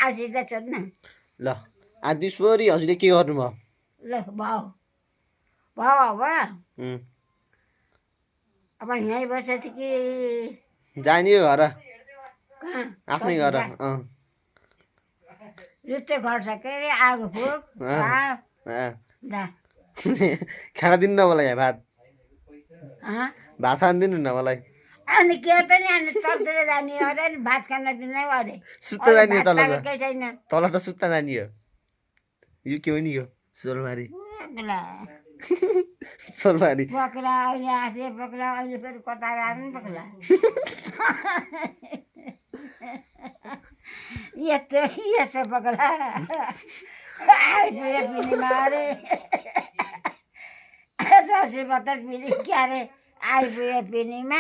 आसिदा छोड्न ल आज दिसभरि हजुरले के गर्नुभयो ल भाउ भाउ अब अब यहीँ बसेछ कि जाने हो घर कहाँ आफ्नै घर जुत्ते घट्छ के अरे आगो फुक खाना दिनु न मलाई यहाँ भात भात खान दिनु न मलाई अनि के पनि अनि तलतिर जाने हो अरे भात खान दिने हो अरे सुत्ता जाने तल केही छैन तल त सुत्ता जाने हो यो के हो नि यो सोलमारी सोलमारी पक्रा अहिले आसे पक्रा अहिले फेरि कता आउनु पक्ला यस्तो यस्तो पक्रा आइपुग्यो पिनीमा अरे रसी बत्तर पिनी क्या अरे आइपुग्यो पिनीमा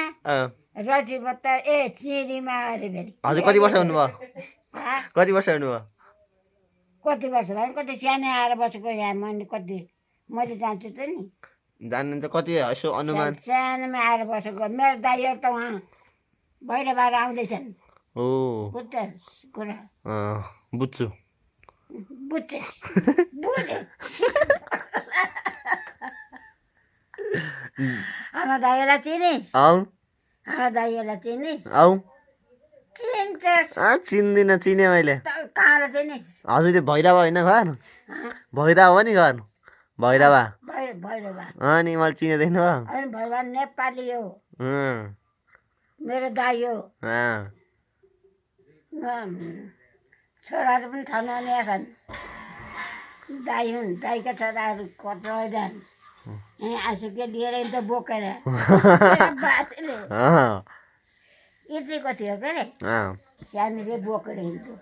रसी बत्तर ए चिनीमा अरे फेरि हजुर कति वर्ष हुनुभयो कति वर्ष हुनुभयो कति वर्ष भयो कति सानो आएर बसेको यहाँ मैले जान्छु त नि जान्नुहुन्छ कति यसो अनुमान सानोमा आएर बसेको मेरो दाइहरू त उहाँ बाहिरबाट आउँदैछन् हो बुझ्छस् कुरा बुझ्छु बुझ्छस् बुझे हाम्रो दाइहरूलाई चिनिस् हाम्रो दाइहरूलाई चिनिस् चिन्छस् चिन्दिनँ चिने मैले कहाँ चिनिस् हजुरले भैरवा होइन घर भैरवा हो नि घर भैरवा भैरवा अनि मैले चिनेदैन अनि भैरवा नेपाली हो मेरो दाइ हो छोराहरू पनि छन् अनि छन् दाइ हुन् दाइका छोराहरू कत्रो जान् यहाँ आइसक्यो लिएर त बोकेर बाछीले यतिको थियो के अरे सानो चाहिँ बोकेर हिँड्थ्यो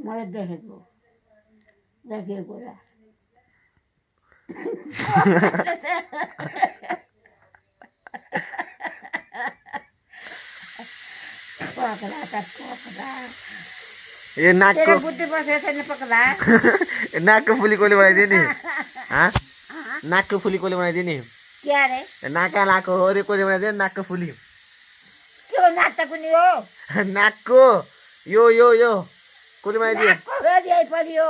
मैले देखेको कुरा पक्रा त पक्रा ए नाकको बुद्धि बसेको छैन पक्रा नाकको फुली कसले बनाइदियो नि नाकको फुली कसले बनाइदियो नि के अरे नाका नाकको हो रे कसले बनाइदियो नाकको फुली के हो नाक त कुनी हो नाकको यो यो यो कसले बनाइदियो पर्यो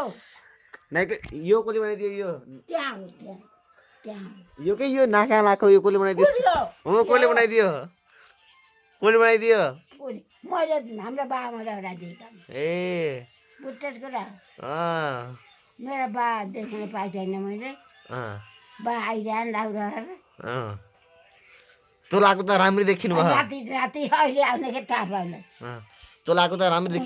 नाक यो कसले बनाइदियो यो त्यहाँ हो त्यहाँ यो के यो नाका नाकको यो कसले बनाइदियो हो कसले बनाइदियो कसले बनाइदियो मैले हाम्रो बाबाले एउटा दिएका ए बुझ्छस् कुरा मेरो बा देख्न पाएको छैन मैले बा आइरहन् लाउराहरू तँ लगाएको त राम्रै देखिनु भयो राति अहिले आउने के थाहा पाउनुहोस् तँ लगाएको त राम्रै